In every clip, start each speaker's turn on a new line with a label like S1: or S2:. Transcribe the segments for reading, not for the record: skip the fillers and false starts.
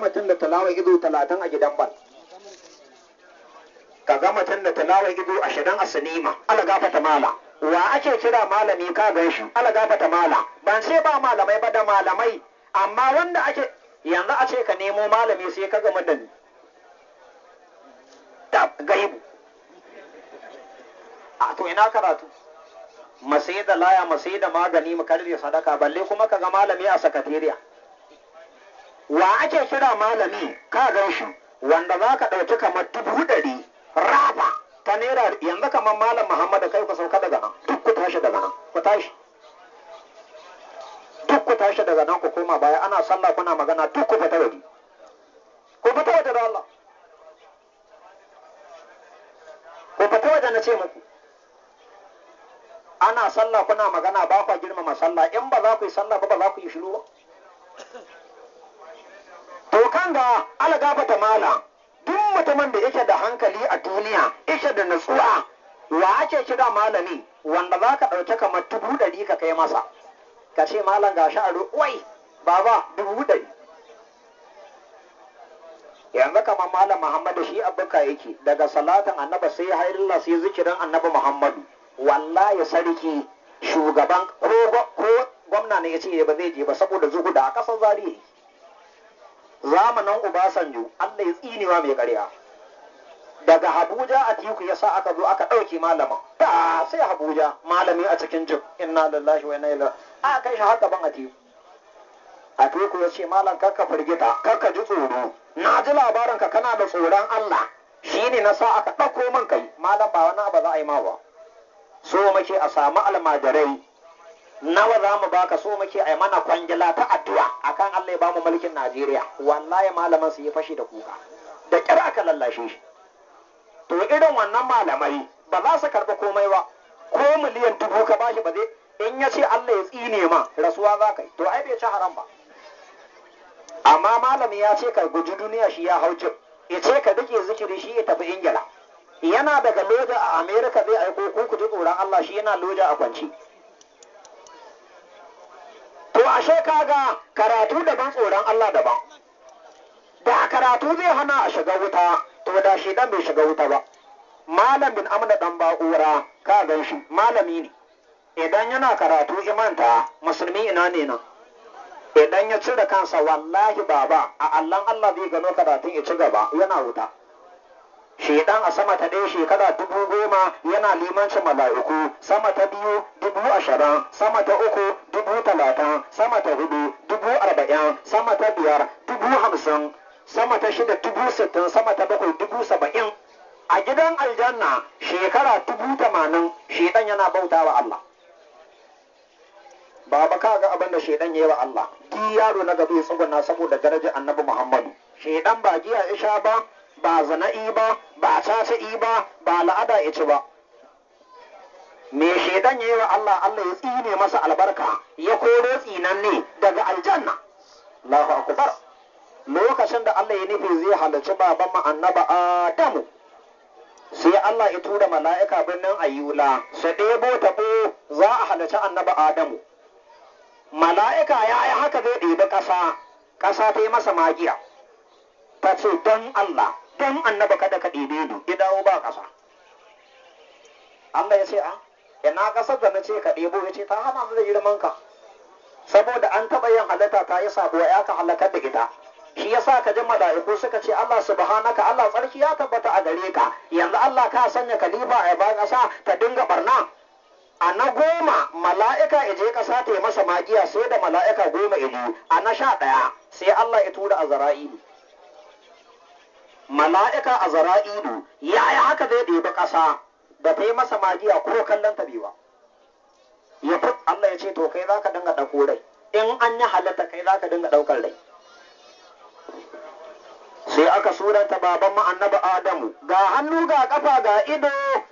S1: mutum da tilawa ido 30 a gidan bal, ka ga mutum da tilawa ido 20 a sinima. Ala gafata mala, wa ake kira malami ka gan shi? Ala gafata mala, ban sai ba malamai ba da malamai, amma wanda ake yanzu a ce ka nemo malami sai ka gama da ni da gaibu. A to ina karatu? Masai da laya, masai da magani, mu karbe sadaka, balle kuma ka ga malami a sakatariya. Wa ake kira malami ka gan shi? Wanda za ka ɗauki kamar 100,000 rafa ta naira yanzu kamar Malam Muhammadu, kai ku sauka daga nan, duk ku tashi daga nan, ku tashi, duk ku tashi daga nan, ku koma baya. Ana sallah kuna magana, duk ku fita waje, ku fita waje da Allah, ku fita waje na ce muku. Ana sallah kuna magana, ba kwa girmama sallah. In ba za ku yi sallah ba, ba za ku yi shiru ba. To kan ga algafata mala, duk mutumin da yake da hankali a duniya, yake da natsuwa, wa ake kira malami? Wanda za ka ɗauki kamar 100,000 ka kai masa, ka ce malam gashi a wai baba 100,000. Yanzu kamar Malam Muhammadu shi abuka yake daga salatin Annabi sai hayrullah sai zikirin Annabi Muhammadu. Wallahi sarki shugaban ko gwamna ne ya ce ba zai je ba saboda zuhuda a ƙasar Zariya. Zamanin Obasanjo, Allah ya tsinewa mai ƙarya, daga Abuja a Tiku ya sa aka zo aka ɗauke malama ta sai Abuja, malami a cikin jib, inna lillahi wa inna ilaihi, a kai shi har gaban Atiku. Atiku ya ce malam kakka firgita, kakka ji tsoro, na ji labarin ka kana da tsoron Allah, shine na sa aka ɗauko min kai. Malam ba wani abu za a yi ma ba, so muke a samu almajirai nawa za mu baka, so muke a yi mana kwangila ta addu'a akan Allah ya bamu mulkin Najeriya. Wallahi malaman su yi fashi da kuka, da kyar aka lallashe shi. To irin wannan malamai ba za su karɓi komai ba, ko 1,000,000 ka bashi ba zai, in ya ce Allah ya tsine ma rasuwa za ka yi, to ai bai ci haram ba. Amma malami ya ce ka guji duniya, shi ya hau jib, ya ce ka rike zikiri, shi ya tafi Ingila, yana daga loja a Amerika zai aiko ku ku ji tsoron Allah, shi yana loja a kwanci. To ashe kaga karatu daban, tsoron Allah daban. Da karatu zai hana a shiga wuta, to da shi dan bai shiga wuta ba. Malam bin Amna dan Ba'ura ka gan shi malami ne, idan yana karatu imanta musulmi ina ne nan, idan ya cire kansa wallahi baba a Allahn Allah zai gano karatun ya ci gaba, yana wuta. Shedan a sama ta ɗaya shekara 10,000 yana limancin mala'iku, sama ta biyu 20,000, sama ta uku 30,000, sama ta hudu 40,000, sama ta biyar 50,000, sama ta shida 60,000, sama ta bakwai 70,000. A gidan aljanna shekara 80,000 shedan yana bauta wa Allah. Baba ka ga abin da shedan ya yi wa Allah, duk yaro na gaba ya tsuguna saboda darajar Annabi Muhammadu. Shedan ba giya ya sha ba, ba zana'i ba, ba caca'i ba, ba la'ada ya ci ba. Me shedan ya yi wa Allah, Allah ya tsine masa albarka, ya koro tsinanne daga aljanna. Allahu akbar. Lokacin da Allah ya nufi zai halarci baban mu Annabi Adamu, sai Allah ya tura mala'ika birnin Ayula su ɗebo taɓo za a halarci Annabi Adamu. Mala'ika ya yi haka zai ɗebi ƙasa, ƙasa ta yi masa magiya, ta ce don Allah, don Annabi kada ka ɗebe ni, ya dawo ba ƙasa. Allah ya ce a ina ƙasar da na ce ka ɗebo? Ya ce ta hana mu da girman ka, saboda an taɓa yin halitta ta yi sabuwa ya ka halakar da ita. Shi yasa ka ji mala'iku suka ce Allah subhanaka, Allah tsarki ya tabbata a gare ka, yanzu Allah ka sanya khalifa a ba ƙasa ta dinga barna. A na 10 mala'ika ya je ƙasa ta yi masa magiya, sai da mala'ika 10 ya je. A na 11 sai Allah ya tura Azra'ilu. Mala'ika Azra'ilu ya yi haka zai ɗebi ƙasa da ta yi masa magiya ko kallon ta biwa. Ya fi Allah ya ce to kai za ka dinga ɗauko rai, in an yi halatta kai za ka dinga ɗaukar rai. Sai aka suranta baban mu Annabi Adamu, ga hannu ga kafa ga ido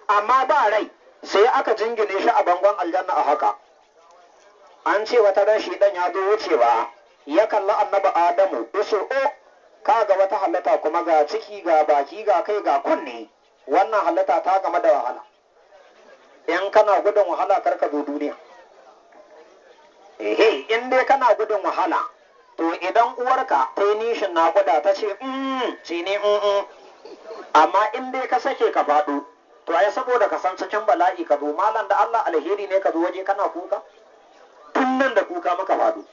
S1: amma ba rai, sai aka jingine shi a bangon aljanna a haka. An ce wata ran shi dan ya zo wucewa ya kalli Annabi Adamu ya ce o kaga wata halitta kuma ga ciki ga baki ga kai ga kunne, wannan halitta ta game da wahala. In kana gudun wahala kar ka zo duniya. Ehe, in dai kana gudun wahala To idan uwarka ta yi nishin naƙuda ta ce ce ne amma in dai ka sake ka faɗo, to ai saboda ka san cikin bala'i ka zo, malam da Allah alheri ne ka zo waje kana kuka, tun nan da kuka maka faɗo.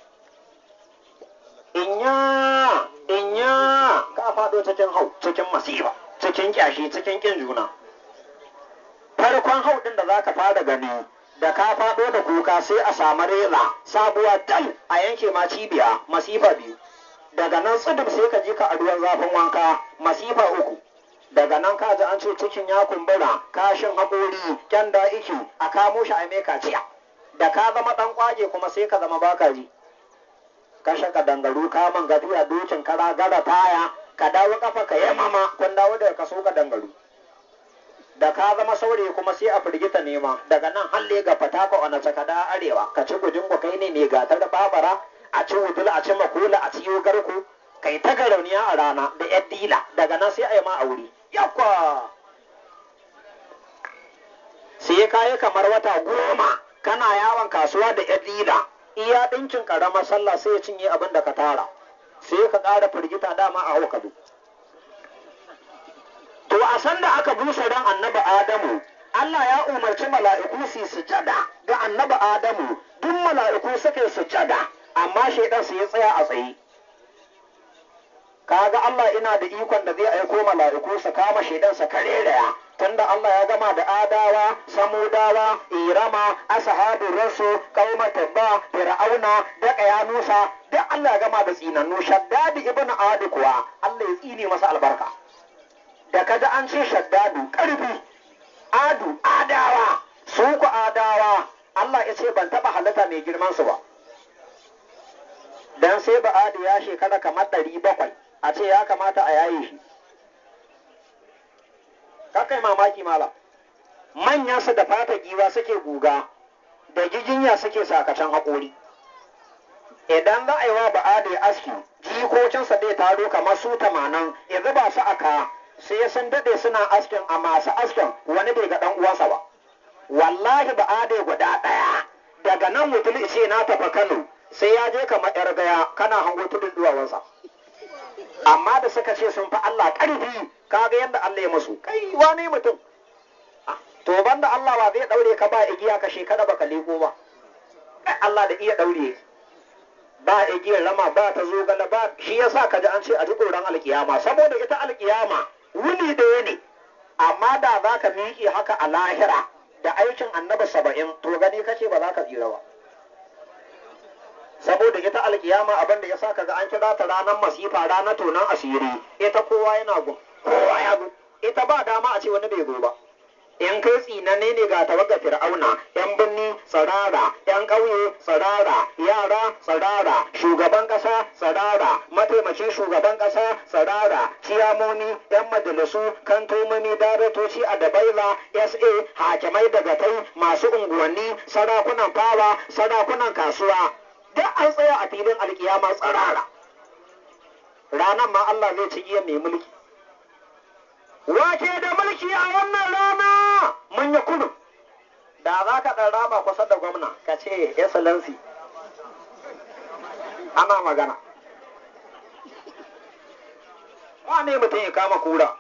S1: Inya inya ka faɗo cikin hau, cikin masifa, cikin kyashi, cikin kin juna. Farkon hau ɗin da za ka fara gani da ka faɗo da kuka sai a samu reza sabuwa dal a yanke ma cibiya, masifa biyu. Daga nan tsudum sai ka je ka a ruwan zafin wanka, masifa uku. Daga nan ka ji an ce cikin ya kumbura, kashin haƙori, kyanda iki, a kamo shi a mai kaciya. Da ka zama ɗan kwage kuma sai ka zama baka ji. Kashe ka dangaru, kaman gafiya, dokin kara, gara taya, ka dawo kafa ka yi mama, kun dawo daga kaso ka dangaru. Da ka zama saurayi kuma sai a firgita nema, daga nan halle ga fataka a nace kada arewa, ka ci gujin ku kai ne mai gatar da babara, a ci wudul, a ci makula, a ciyo garku, kai ta garauniya a rana da yar dila, daga nan sai a yi ma aure. Yakwa! Sai ka yi kamar wata 10 kana yawon kasuwa da yar dila, iya ɗinkin ƙaramar sallah sai ya cinye abin da ka tara, sai ka ƙara firgita dama a hau kado. To a san da aka busa ran annabi Adamu, Allah ya umarci mala'iku su sujada ga annabi Adamu, duk mala'iku suka yi sujada, amma shaidan su ya tsaya a tsaye. Kaga Allah ina da ikon da zai aiko mala'iku su kama shaidan su kareraya, tunda Allah ya gama da Adawa, Samudawa, Irama, Ashabu Rasu, Qauma Tabba, Fir'auna, da Qayanusa, duk Allah ya gama da tsinannu. Shaddadi ibn Adi kuwa Allah ya tsine masa albarka. Da kaga an ce Shaddadu ƙarfi, Adu Adawa, su ku Adawa, Allah ya ce ban taɓa halitta mai girman su ba. Dan sai ba Adu ya shekara kamar 700, a ce ya kamata a yaye shi. Kakai mamaki malam, manyan su da fata giwa suke guga, da giginya suke sakacen haƙori. Idan za a yi wa ba Adu aski, jikokinsa zai taro kamar su 80, ya zuba su a ka, sai sun dade suna askin, a masu askin wani bai ga dan uwansa ba. Wallahi ba ade guda ɗaya daga nan mutum ce na tafi Kano, sai ya je kamar yar gaya kana hango tudun duwawansa. Amma da suka ce sun fi Allah ƙarfi, kaga yadda Allah ya musu. Kai wane mutum? To banda Allah ba zai daure ka ba igiya ka shekara baka leko ba. Kai Allah da iya daure ba igiyar rama ba ta zogala ba, shi yasa ka ji an ce a ji tsoron alkiyama, saboda ita alkiyama wuni ɗaya ne, amma da za ka miƙe haka a lahira da aikin annabi 70, to gani kace ba za ka tsira ba. Saboda ita alkiyama abin da ya sa kaga an kira ta ranar masifa, ranar tonon asiri, ita kowa yana gun, kowa ya zo, ita ba dama a ce wani bai zo ba. In kai tsinanne ne ga tawaga Fir'auna, yan birni tsirara, yan ƙauye tsirara, yara tsirara, shugaban ƙasa tsirara, mataimakin shugaban ƙasa tsirara, ciyamomi, yan majalisu, kantomomi, daratoci a dabaila, SA, hakimai dagatai, masu unguwanni, sarakunan fawa, sarakunan kasuwa, duk an tsaya a filin alkiyama tsirara. Ranar ma Allah zai ci iya mai mulki. Wake da mulki a wannan rana mun yi kudu. Da za ka ɗan raba kusa da gwamna ka ce excellency, ana magana. Wane mutum ya kama kura?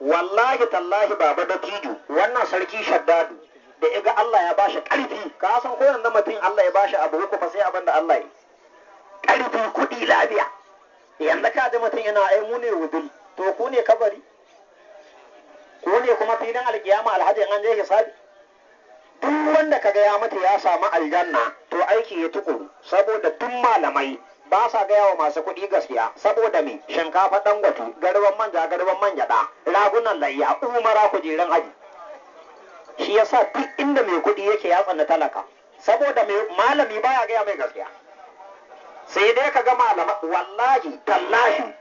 S1: Wallahi tallahi baba da tijo, wannan sarki Shaddadu da iga Allah ya bashi ƙarfi, ka san ko yanzu mutum Allah ya bashi abu uku fa sai abin da Allah ya ƙarfi, kuɗi, lafiya. Yanzu ka ji mutum yana ai mu ne wudul, to ku ne kabari, ku ne kuma filin alkiyama alhaji an je hisabi. Duk wanda kaga ya mutu ya samu aljanna to aiki ya tukuru, saboda duk malamai ba sa gaya wa masu kuɗi gaskiya, saboda me? Shinkafa Dangote, garwan manja, garwan mangyaɗa, ragunan layya, umara, kujerun haji. Shi yasa duk inda mai kuɗi yake ya tsani talaka, saboda malami baya gaya mai gaskiya. Sai dai ka ga malama, wallahi tallahi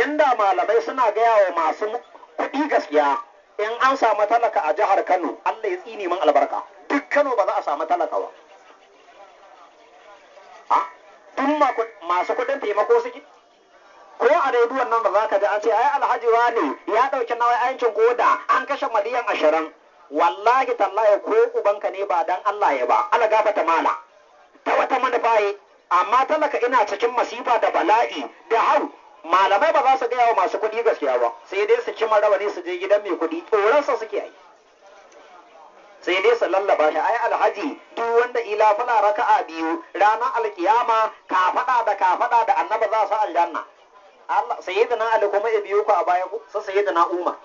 S1: inda malamai suna gaya wa masu kuɗi gaskiya, in an samu talaka a jihar Kano, Allah ya tsine min albarka, duk Kano ba za a samu talaka ba. Duk masu kuɗin taimako suke. Ko a rediyon nan da za ka ji an ce ai alhaji wane ya ɗauki nauyin aikin koda an kashe miliyan 20. Wallahi tallahi ko ubanka ne ba dan Allah ya ba, Allah gafata mala ta wata manufa yi. Amma talaka ina cikin masifa da bala'i da hau, malamai ba za su gaya wa masu kuɗi gaskiya ba, sai dai su cima rawani su je gidan mai kuɗi, tsoronsa suke yi. Sai dai su lallaba shi, ai alhaji duk wanda ila fula raka'a biyu ranar alkiyama kafaɗa da kafaɗa da annaba za su aljanna. Allah sayyidina Ali kuma ya biyo ku a baya ku su sayyidina Umar.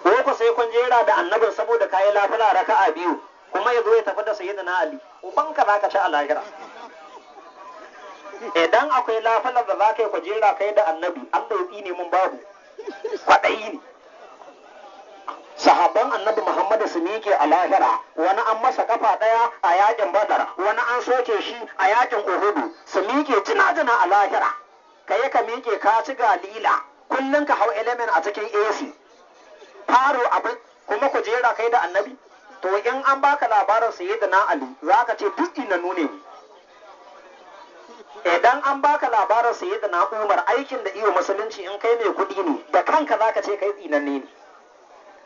S1: Ko ku sai kun jera da annabin saboda kayi lafila raka'a biyu kuma ya zo ya tafi da sayyidina Ali, ubanka za ka ci a lahira. Idan akwai lafilar da za ka yi ku jera kai da annabi, Allah ya tsine mun babu. Kwaɗayi ne. Sahabban annabi Muhammadu su miƙe a lahira, wani an masa kafa ɗaya a yakin Badar, wani an soke shi a yakin Uhudu, su miƙe jina-jina a lahira. Ka yi ka miƙe ka ci galila, kullum ka hau element a cikin AC. Faro abin kuma ku jera kai da annabi? To in an baka labarin sayyidina Ali, za ka ce duk ina nune. Idan an baka labarin sayyidina Umar, aikin da iyo musulunci in kai mai kuɗi ne, da kanka za ka ce kai tsinanne ne.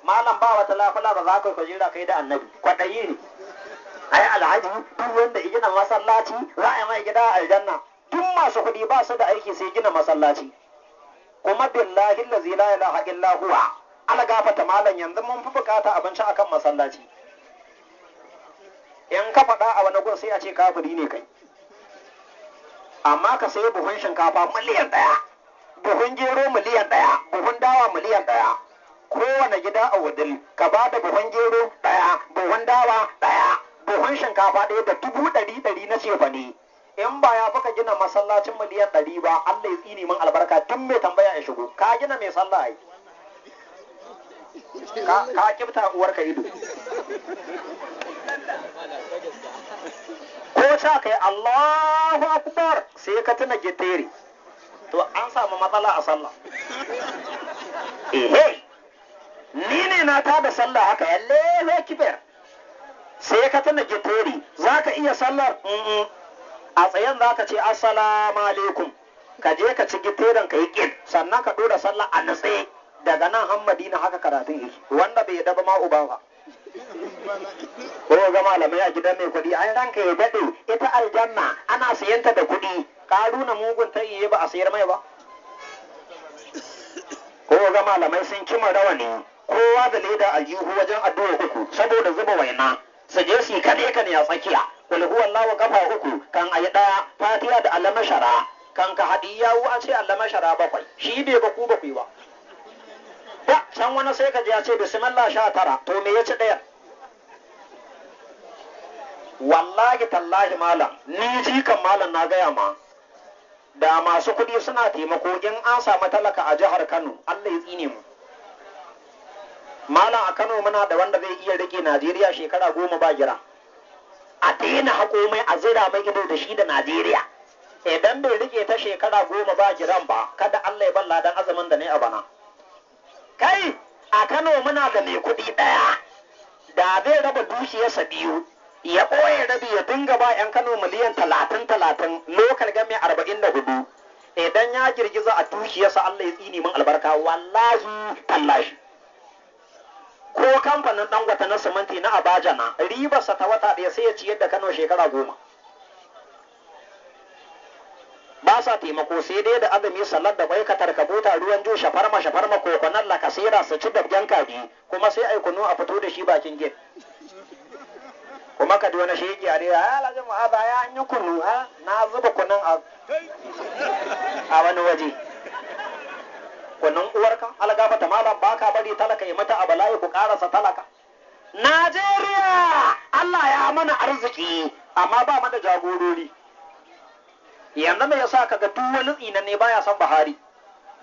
S1: Malam ba wata lafala ba za ka kujera kai da annabi, kwaɗayi ne. Ai alhaji duk wanda ya gina masallaci za a yi mai gida a aljanna. Duk masu kuɗi ba su da aiki sai gina masallaci. Kuma billahi allazi la ilaha illa huwa, ala gafata malam, yanzu mun fi bukata abinci akan masallaci. In ka faɗa a wani gun sai a ce kafiri ne kai. Amma ka sayi buhun shinkafa miliyan 1, buhun gero miliyan 1, buhun dawa miliyan 1. Kowane gida a Wudil ka ba da buhun gero 1, buhun dawa 1, buhun shinkafa 1 da 100,000 na cefane. In ba ya fi ka gina masallacin miliyan 100 ba, Allah ya tsine min albarka, tun mai tambaya ya shigo. Ka gina mai sallah ai. Ka kifta uwarka ido. Ko sa kai Allahu Akbar sai ka tuna gitere. To an samu matsala a sallah. Ehe. Ni ne na tada sallah haka ya lele kibir. Sai ka tuna gitere, za ka iya sallar? A tsayen za ka ce assalamu alaikum. Ka je ka ci giteren ka yi ƙin, sannan ka ɗora sallah a natse. Daga nan har Madina haka karatun yake. Wanda bai yadda ba ma uba ba. Ko ga malamai a gidan mai kuɗi, ai ranka ya daɗe, ita aljanna ana siyanta da kuɗi. Karuna mugun ta iye ba a sayar mai ba. Ko ga malamai sun kima rawani, kowa da leda aljihu wajen addu'a uku saboda zuba waina, su je su kaɗe ka ne a tsakiya. Kul huwallahu kafa uku kan ayi ɗaya, fatiha da alamashara, kan ka haɗi yawu an ce alamashara 7, shi bai ba ku ba ku yi ba. Ba can wani sai ka ji ya ce bismillah 19, to me ya ci ɗayan? Wallahi tallahi malam, ni jikan malam na gaya ma, da masu kuɗi suna taimako in an samu talaka a jihar Kano, Allah ya tsine mu. Malam a Kano muna da wanda zai iya rike Najeriya shekara 10 ba gira. A daina haƙo mai a zira mai ido da shi da Najeriya. Idan bai rike ta shekara 10 ba giran ba, kada Allah ya balla dan azumin da ne a bana. Kai, a Kano muna da mai kuɗi ɗaya, da zai raba dukiyarsa biyu, ya ɓoye rabi ya dinga ba 'yan Kano miliyan 30-30, lokal game 44. Idan ya girgiza a dukiyarsa Allah ya tsine min albarka, wallahi tallahi. Ko kamfanin Dangote na siminti na Abajana, ribarsa ta wata ɗaya sai ya ciyar da Kano shekara 10. Ba sa taimako sai dai da azumi salar da kwai katar kabuta ruwan ju shafarma shafarma kokonan lakasira su ci dabgen kaji, kuma sai ai kunu a fito da shi bakin gate. Kuma ka ji wani shege a dai, ai Alhaji Mu'aza ya an yi kunu, ha na zuba kunun a wani waje. Kunun uwarka, algafata malam baka bari talaka ya mata a bala'i ku karasa talaka. Najeriya Allah ya mana arziki amma ba mana jagorori. Yanzu me yasa kaga duk wani tsinanne baya son Buhari?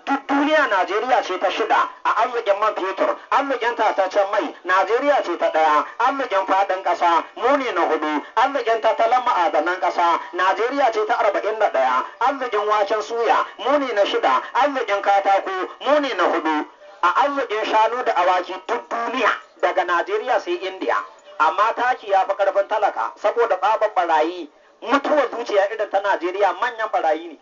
S1: Duk duniya Najeriya ce ta 6 a arzikin man fetur, arzikin tataccen mai, Najeriya ce ta 1, arzikin faɗin ƙasa, mu ne na 4, arzikin tattalin ma'adanan ƙasa, Najeriya ce ta 41, arzikin waken suya, mu ne na 6, arzikin katako, mu ne na 4, a arzikin shanu da awaki duk duniya daga Najeriya sai Indiya. Amma taki ya fi ƙarfin talaka saboda tsabar barayi, mutuwar zuciya irin ta Najeriya manyan barayi ne.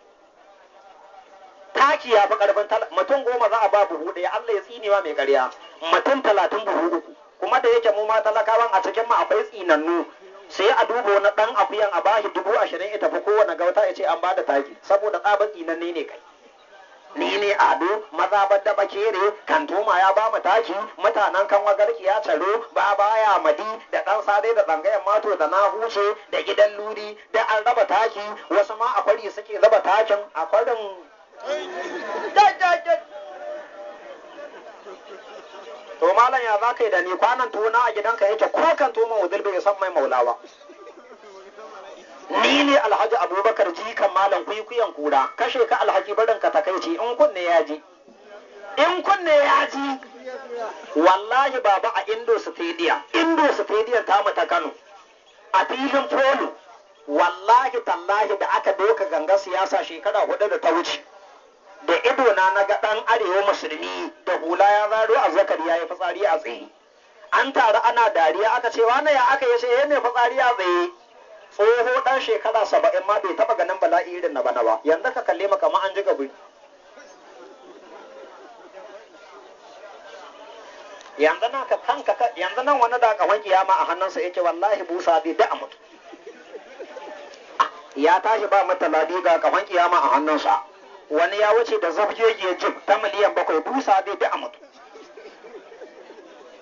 S1: Taki ya fi ƙarfin mutum 10 za a ba buhu 1, Allah ya tsinewa mai ƙarya, mutum 30 buhu 3. Kuma da yake mu ma talakawan a cikin mu akwai tsinannu, Sai a duba wani ɗan akuyan a bashi 20,000 ita fi kowane gauta ya ce an bada taki saboda tsabar tsinanne ne kai. Ni ne Ado mazabar da bakere kantoma ya ba mu taki, mutanen kan wagarki ya tsaro ba baya madi da ɗan sade da tsangayen mato da na huce da gidan luri da an raba taki, wasu ma a kwari suke raba takin a kwarin. To malam ya za ka yi da ni kwanan tuna a gidanka yake ko kan tuma wudil bai san mai maulawa. Ni ne Alhaji Abubakar jikan malam kwikwiyon kura, kashe ka alhaji barin ka takaici in kunne ya ji. In kunne ya ji. Wallahi baba a Indo Stadium, Indo Stadium ta mu ta Kano. A filin polo, wallahi tallahi da aka doka ganga siyasa shekara 4 da ta wuce. Da ido na naga dan arewa musulmi da hula ya zaro a zakari ya yi fitsari a tsaye. An taru ana dariya aka ce wani ya aka yi sai ne fitsari a tsaye. Tsoho dan shekara 70 ma bai taba ganin bala'i irin na bana ba, yanzu ka kalle maka ma an ji gaburi. Yanzu nan ka kanka yanzu nan wani da kawan kiyama a hannunsa yake wallahi busa bai da mutu. Ya tashi ba mata ladi ga kawan kiyama a hannunsa. Wani ya wuce da zabgegiyar jib ta miliyan 7 busa bai da mutu.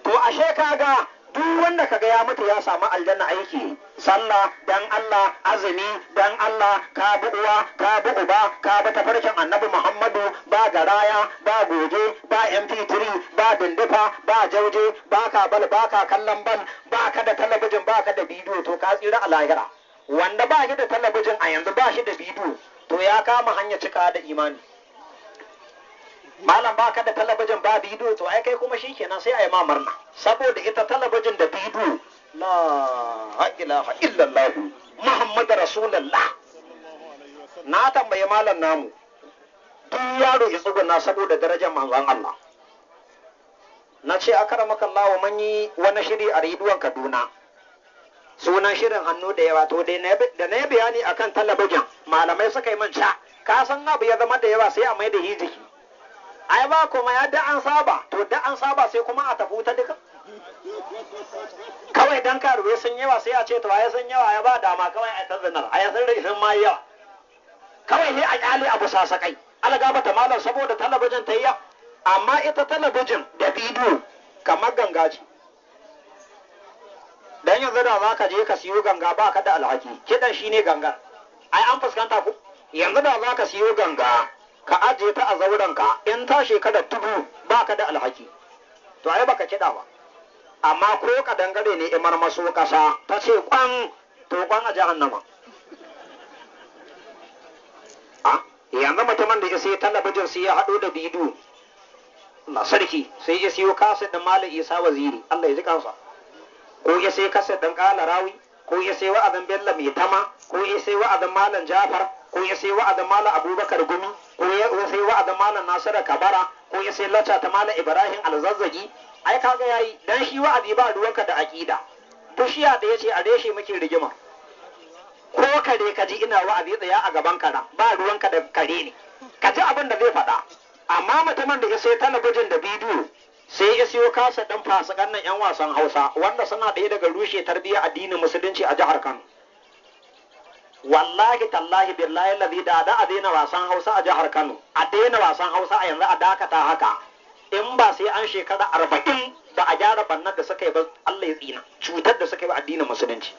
S1: To ashe kaga duk wanda kaga ya mutu ya samu aljanna aiki, sallah dan Allah, azumi dan Allah, ka bi uwa, ka bi uba, ka bi tafarkin Annabi Muhammadu, ba garaya, ba goge, ba MP3, ba dindifa, ba jauje, ba ka bal, ba ka kallon bal, ba ka da talabijin, ba ka da bidiyo, to ka tsira a lahira. Wanda ba shi da talabijin a yanzu ba shi da bidiyo, to ya kama hanya cika da imani. Malam ba ka da talabijin ba bidiyo, to ai kai kuma shikenan sai a yi ma murna. Saboda ita talabijin da bidiyo, la ilaha illallah Muhammad Rasulullah. Na tambayi malam namu, duk yaro ya tsuguna saboda darajar manzon Allah. Na ce akramaka Allah mun yi wani shiri a rediyon Kaduna. Sunan shirin hannu da yawa, to da na bayani akan talabijin malamai suka yi min ca, ka san abu ya zama da yawa sai a mai da hijiki. Ai ba kuma ya da an saba, to da an saba sai kuma a tafi ta duka. Kawai dan karuwe sun yawa sai a ce to ai sun yawa ya ba dama kawai a tazinar, ai sun rage sun ma yawa. Kawai ne a kyale abu sasakai. Algaba ta malam saboda talabijin ta yi yawa. Amma ita talabijin da bidiyo kamar ganga ce. Dan yanzu da za ka je ka siyo ganga ba ka da alhaki, kiɗan shi ne gangar. Ai an fuskanta ku. Yanzu da za ka siyo ganga ka ajiye ta a zaurenka in ta shekara 1000 ba ka da alhaki, to ai baka kiɗa ba. Amma ko ka dangare ne imar maso ƙasa ta ce kwan, to kwan a jahannama. A yanzu mutumin da ya sai talabijin sai ya haɗo da bidiyo, Allah sarki, sai ya siyo kaset ɗin Malam Isa Waziri, Allah ya ji kansa, ko ya sai kaset ɗin Ƙala Rawi, ko ya sai wa'azin Bello Mai Tama, ko ya sai wa'azin Malam Jafar, ko ya sai wa'azin Malam Abubakar Gumi, ko ya sai wa'azin Malam Nasiru Kabara, ko ya sai lacca ta Malam Ibrahim Alzazzagi. Ai kaga yayi, dan shi wa'azi ba ruwanka da aqida. Bishiya da yace a reshe muke rigima. Ko kare ka ji ina wa'azi tsaya a gaban kara, ba ruwanka da kare ne. Ka ji abin da zai faɗa. Amma mutumin da ya sai talabijin da bidiyo sai ya siyo kasa ɗin fasikan nan 'yan wasan Hausa wanda suna ɗaya daga rushe tarbiyyar addinin musulunci a jihar Kano. Wallahi tallahi billahi lazi da da a daina wasan Hausa a jihar Kano, a daina wasan Hausa a yanzu a dakata haka. In ba sai an shekara 40 ba a gyara bannar da suka yi ba, Allah ya tsina cutar da suka yi ba addinin musulunci.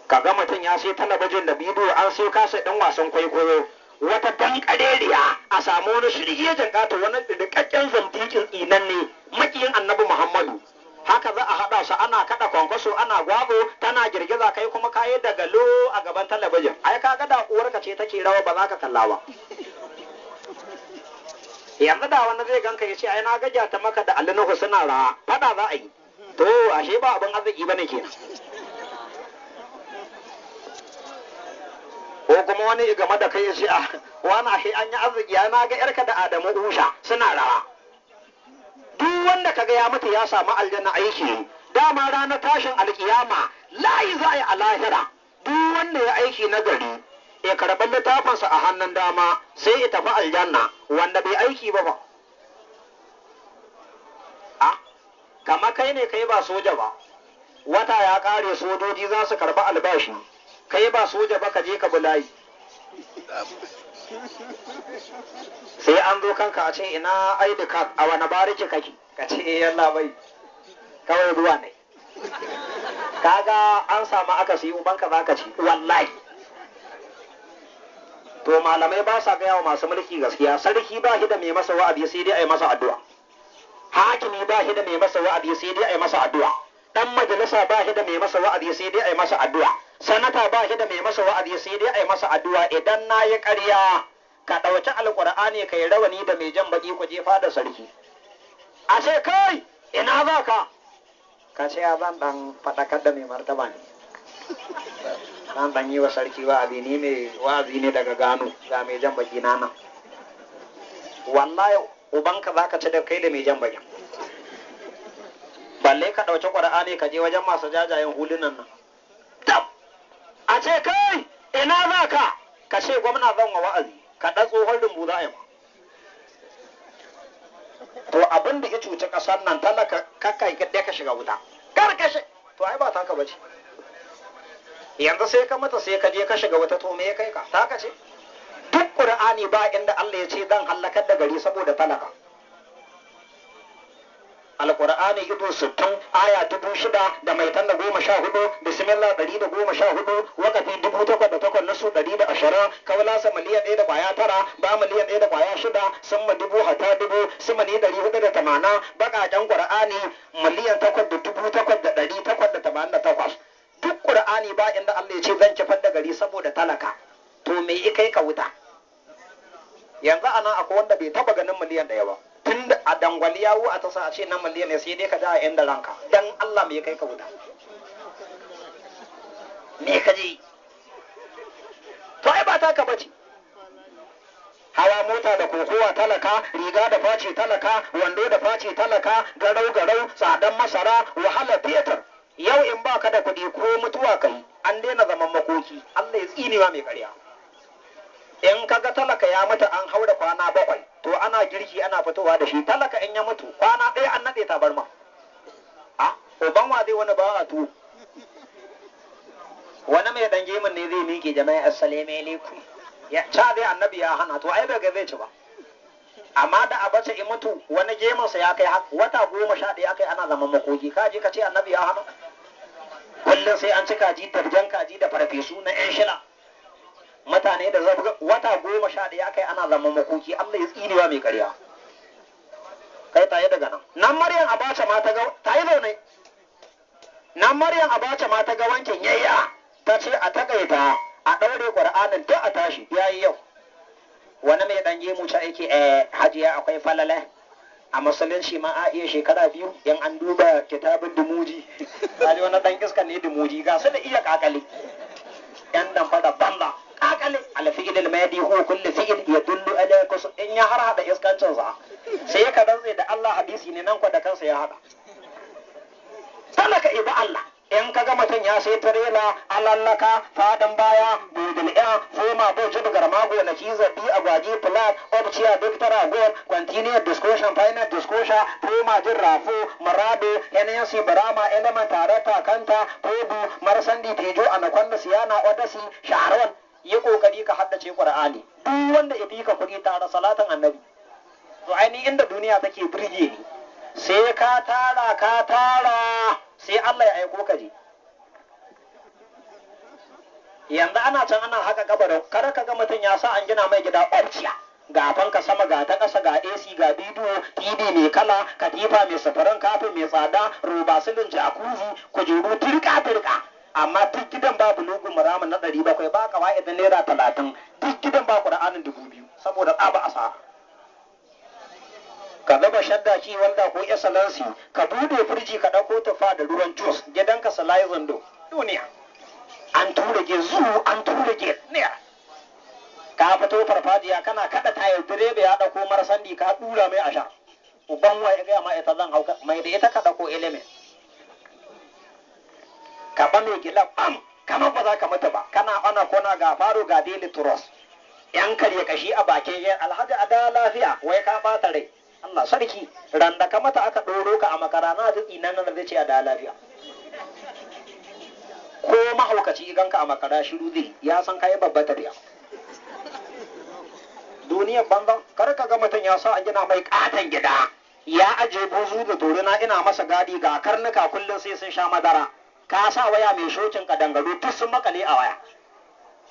S1: Kaga mutum ya sai talabijin da bidiyo an siyo kasa ɗin wasan kwaikwayo, wata dan kareriya a samu wani shirgejin ƙato, wani rikakken zamtikin tsinanne makiyin Annabi Muhammadu. Haka za a haɗa su ana kaɗa kwankwaso ana gwago tana girgiza, kai kuma kayi daga lo a gaban talabijin. Ai kaga da uwarka ce take rawa ba za ka kalla ba. Yanzu da wani zai ganka ya ce ai na gaja ta maka da Alinuhu suna rawa, faɗa za a yi. To ashe ba abin arziki bane kenan. Ko kuma wani game da kai ya ce wani ashe an yi arziki, ya na ga yarka da Adamu Usha suna rawa. Duk wanda kaga ya mutu ya samu aljanna aiki, dama ranar tashin alkiyama layi za a yi a lahira. Duk wanda ya aiki na gari ya karɓi littafinsa a hannun dama sai ya tafi aljanna, wanda bai aiki ba ba. A kama kai ne kai ba soja ba, Wata ya kare, sojoji za su karba albashi, kai ba soja ba, ka je ka bulayi, sai an zo kanka a ce ina ID card, a wani bariki kake? Ka ce eh yalla bai, kawai ruwa ne. Kaga an samu akasi, ubanka za ka ci wallahi. To malamai ba sa gaya wa masu mulki gaskiya. Sarki ba shi da mai masa wa'azi, sai dai a yi masa addu'a. Hakimi ba shi da mai masa wa'azi, sai dai a yi masa addu'a. Dan majalisa ba shi da mai masa wa'azi, sai dai a yi masa addu'a. Sanata ba shi da mai masa wa'azi, sai dai a yi masa addu'a. Idan na yi ƙarya, ka ɗauki Alƙur'ani, ka yi rawani da mai jan baƙi, ku jefa da sarki, a ce kai ina za ka? Ka ce ya zan ɗan faɗakar da mai martaba ne, zan ɗan yi wa sarki wa'azi, ni mai wa'azi ne daga gano, ga mai jan baki na nan. Wallahi ubanka za ka ci da kai da mai jan bakin. Balle ka ɗauki Ƙur'ani ka je wajen masu jajayen hulunan nan tab, a ce kai ina za ka? Ka ce gwamna zan wa wa'azi, ka ɗan tsohon rumbu za a yi ma. To abin da ya cuci ƙasar nan, talaka kakka ɗaya ka shiga wuta, kar ka shi. To ai ba taka bace. Yanzu sai ka mata, sai ka je ka shiga wuta, to me ya kai ka? Taka ce? Duk Qur'ani ba inda Allah ya ce zan halakar da gari saboda talaka. Alƙur'ani ido 60, aya 6114, bismillah 114, wakafi 8008, nasu 120, kaulasa 1,000.9, ba 1,000.6, summa dubu hata dubu, summa ni 480, baƙaƙen Ƙur'ani 8,008,888. Duk Ƙur'ani ba inda Allah ya ce zan kifar da gari saboda talaka. To me i kai ka wuta? Yanzu anan akwai wanda bai taba ganin miliyan 1 ba tun da a dangwali yawo a tasa a ce na miliyan ne, sai dai ka da a inda ranka. Dan Allah, me kai ka wuta? Me ka je? To ai ba taka bace. Hawa mota da kokowa talaka, riga da face talaka, wando da face talaka, garau garau, tsadan masara, wahala fetur. Yau in baka da kuɗi, ko mutuwa kai, an daina zaman makoki. Allah ya tsinewa mai ƙarya. In kaga talaka ya mutu an haura kwana 7, to ana girki ana fitowa da shi. Talaka in ya mutu kwana 1, an naɗe tabarma. A uban wa zai wani ba a tuwo? Wani mai dan gemun ne zai miƙe, "Jama'a, assalamu alaikum." Ya ca zai annabi ya hana, to ai bai ga zai ci ba. Amma da Abacha in mutu, wani gemunsa ya kai wata 11 akai ana zaman makoki. Ka je ka ce annabi ya hana? Kullum sai an ci kaji, tarjan kaji da farfesu na yan shila. Mutane da zafi, wata 11 akai ana zaman makoki. Allah ya tsinewa mai ƙarya. Kai taye daga nan. Nan Maryam Abacha ma ta ga ta yi zaune. Nan Maryam Abacha ma ta ga wankin yayya, ta ce a takaita, a ɗaure Ƙur'anin duk a tashi yayi. Yau wani mai ɗan gemu ta yake, eh hajiya, akwai falala a musulunci ma a iya shekara 2 in an duba kitabin dumuji. Kaji wani ɗan iska ne dumuji, ga su da iya kakale, yan dan fada banza kakale. Alfi'il al-madi huwa kullu fi'il yadullu ala kus. In ya har hada iskancin sa, sai ka rantse da Allah hadisi ne nan kwa da kansa ya hada. Talaka iba Allah. In ka ga mutum ya sai tirela alallaka, fadin baya budul ya foma boci garma, gonaki zabi agwaji flat obciya victor gold continuous discussion final discussion foma jin rafo marado NNC barama element tarata kanta kobu marsandi tejo anaconda siyana odasi shaharwan. Yi kokari ka haddace Qur'ani. Duk wanda ya fi ka kuɗi, tara salatin annabi. To ainihin inda duniya take burge ni, sai ka tara, ka tara, sai Allah ya aiko ka je. Yanzu ana can ana haka kabarin. Kar ka ga mutum ya sa an gina mai gida obciya, ga fanka sama, ga ta ƙasa, ga AC, ga bidiyo TV mai kala, katifa mai safaran, kafin mai tsada, roba silin, jacuzzi, kujeru turka turka, amma duk gidan babu lugun muramin na 700, ba kawai idan naira 30, duk gidan ba Ƙur'anin 2000, saboda tsaba asara. Ka zuba shadda ki wanda ko excellency, ka bude firji ka ɗauko tufa da ruwan juice, gidanka salai do duniya. An tura ge zu, an tura ge ne, ka fito farfajiya kana kada tayar, direba ya ɗauko marasandi, ka dura mai asha. Uban wa ya gaya ma ita zan hauka mai da ita? Ka ɗauko ilimin ka ba mai gila bam, kamar ba za ka mutu ba. Kana ana kona, ga faro, ga Daily Trust, yan karya kashi a bakin yan alhaji, a da lafiya, wai ka bata rai. Allah sarki, ran da ka mata aka ɗoro ka a makara, na ji tsinan nan zai ce a da lafiya. Ko mahaukaci idan ka a makara shiru zai ya san kai babbar tafiya. Duniyar banza, kar ka ga mutum ya sa an gina mai katon gida, ya aje buzu da dorina ina masa gadi, ga karnuka kullum sai sun sha madara. Ka sa waya mai shokin kadangaru duk sun makale a waya.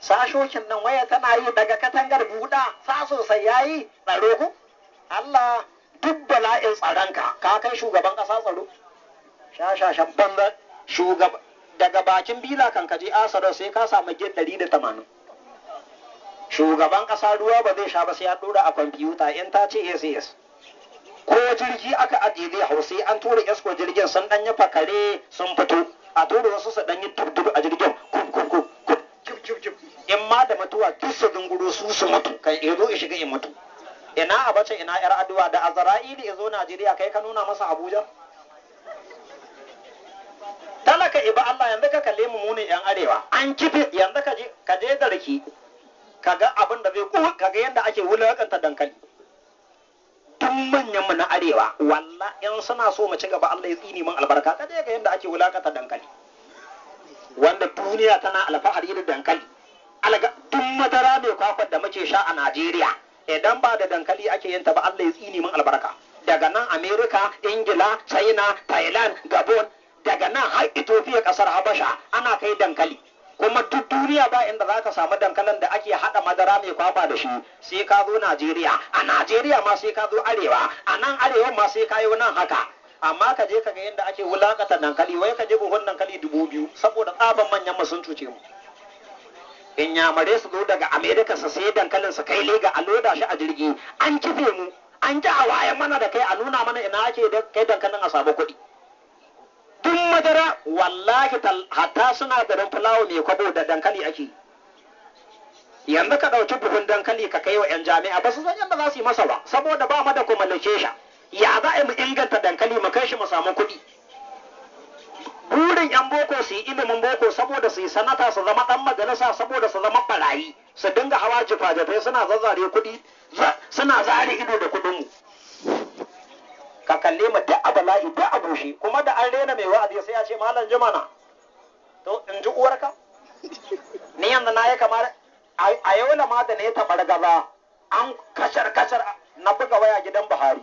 S1: Sa shokin nan waya tana yi daga katangar buɗa, sa sosai yayi tsaro ku. Allah duk bala'in tsaronka ka kai shugaban ƙasa tsaro. Shashashan banza shugaba daga bakin bila kan kaje asaro sai ka samu gid 180. Shugaban ƙasa ruwa ba zai sha ba sai ya ɗora a kwamfuta in ta ce yes. Ko jirgi aka ajiye zai hau sai an tura esko jirgin sun ɗan yi fakare sun fito, a tura wasu su ɗan yi dub a jirgin kub kub kub kub kub kub. In ma da mutuwa duk su dunguro su su mutu kai ya zo ya shiga in mutu. Ina Abacha ina yar aduwa da Azra'ili ya zo Najeriya kai ka nuna masa Abuja. Talaka iba Allah yanzu ka kalle mu munin yan arewa an kife yanzu ka je garki kaga abin da zai kaga yadda ake wulakanta dankali. Duk manyan mu na arewa walla in suna so mu ci gaba Allah ya tsini mun albarka kaje ga yadda ake wulakanta dankali. Wanda duniya tana alfahari da dankali. Alaga duk madara mai kwakwar da muke sha a Najeriya idan ba da dankali ake yin ta ba Allah ya tsini mun albarka. Daga nan America, Ingila, China, Thailand, Gabon, daga nan har Ethiopia kasar Habasha ana kai dankali. Kuma duk duniya ba inda za ka samu dankalin da ake haɗa madara mai kwakwa da shi sai ka zo Najeriya, a Najeriya ma sai ka zo arewa, a nan arewa ma sai ka yi nan haka. Amma ka je ka ga yadda ake wulakata dankali, wai ka je buhun dankali 2000 saboda tsaban manyan mu sun cuce mu. Inyamare su zo daga Amerika su sai dankalin su kai lega a loda shi a jirgi, an kife mu, an ji a waye mana da kai a nuna mana ina ake kai dankalin a samu kuɗi. Duk madara wallahi hatta sinadarin fulawa mai kwabo da dankali ake. Yanzu ka ɗauki buhun dankali ka kai wa 'yan jami'a ba su san yadda za su yi masa ba saboda ba mu da communication. Ya za a mu inganta dankali mu kai shi mu samu kuɗi. Burin 'yan boko su yi ilimin boko saboda su yi sanata su zama ɗan majalisa saboda su zama ɓarayi su dinga hawa jifa-jifai suna zazzare kuɗi suna zare ido da kuɗinmu. Ka kalle mu duk a bala'i duk a bushe kuma da an rena mai wa'azi sai ya ce malam jimana to in ji uwarka ni yanzu na yi kamar a yau lama da na yi taɓar gaza an kashar kashar na buga waya gidan Buhari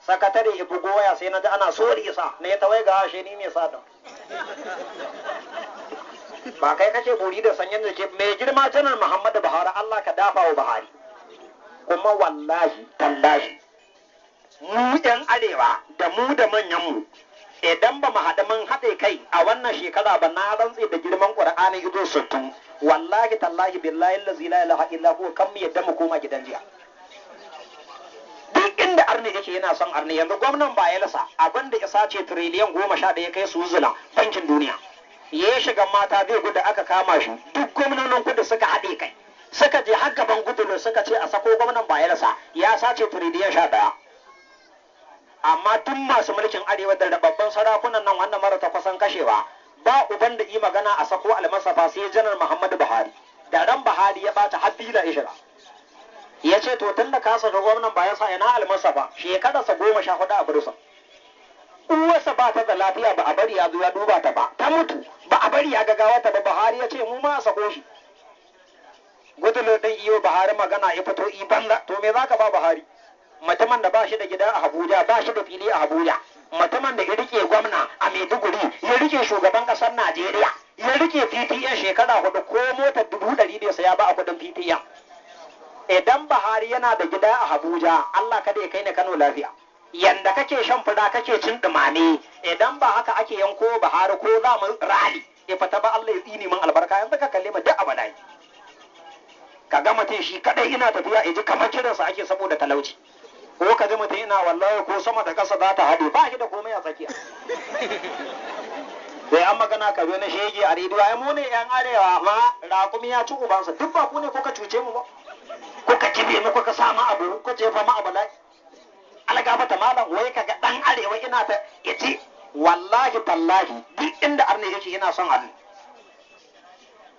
S1: sakatare ya bugo waya sai na ji ana sori isa na ya tawai ga ashe ni mai sata ba kai kake buri da sanyin da ke mai girma janar Muhammadu Buhari Allah ka dafa wa Buhari kuma wallahi tallahi mu ɗan arewa da mu da manyanmu idan ba mu haɗu mun haɗe kai a wannan shekara ba na rantse da girman Qur'ani ido 60 wallahi tallahi billahi allazi la ilaha illa huwa kan mu yadda mu koma gidan jiya. Duk inda arni yake yana son arni yanzu gwamnan Bayelsa abinda isa ce tiriliyan 11 kai su zula bankin duniya ya shiga mata zai gudu aka kama shi duk gwamnonin kudu suka haɗe kai suka je har gaban gudu suka ce a sako gwamnan Bayelsa ya sace tiriliyan 11. Amma duk masu mulkin arewa da rababban sarakunan nan wannan mara ta kusan kashewa ba uban da yi magana a sako almasafa sai janar Muhammadu Buhari da ran Buhari ya bata har bila ishira ya ce to tun da ka saka gwamnan bayan sa ina almasafa shekararsa 14 a bursa uwarsa ba ta da lafiya ba a bari ya zo ya duba ta ba ta mutu ba a bari ya gagawa ta ba Buhari ya ce mu ma a sako shi. Gudulo din iyo Buhari magana ya fito i banza to me zaka ba Buhari mutumin da ba shi da gida a Abuja ba shi da fili a Abuja mutumin da ya rike gwamna a Maiduguri ya rike shugaban kasar Najeriya ya rike PTN shekara 4 ko motar 100,000 bai saya ba a kudin PTN. Idan Buhari yana da gida a Abuja Allah kada ya kai ni Kano lafiya. Yanda kake shan fura kake cin dumame idan ba haka ake yanko Buhari ko za mu rali ya fita ba Allah ya tsini min albarka yanzu ka kalle mu duk abada. Ka ga mutum shi kadai ina tafiya ya ji kamar kiransa ake saboda talauci. Ko ka ji mutum ina wallahi ko sama da ƙasa za ta haɗe ba shi da komai a tsakiya. Sai an magana ka na shege a rediyo ai mu ne yan arewa ma raƙumi ya ci ubansa duk ba ku ne kuka cuce mu ba. Kuka kibe mu kuka sa mu abu kuka jefa mu a bala'i. Algafata malam wai kaga ɗan arewa ina ta yace wallahi tallahi duk inda arne yake ina son arne.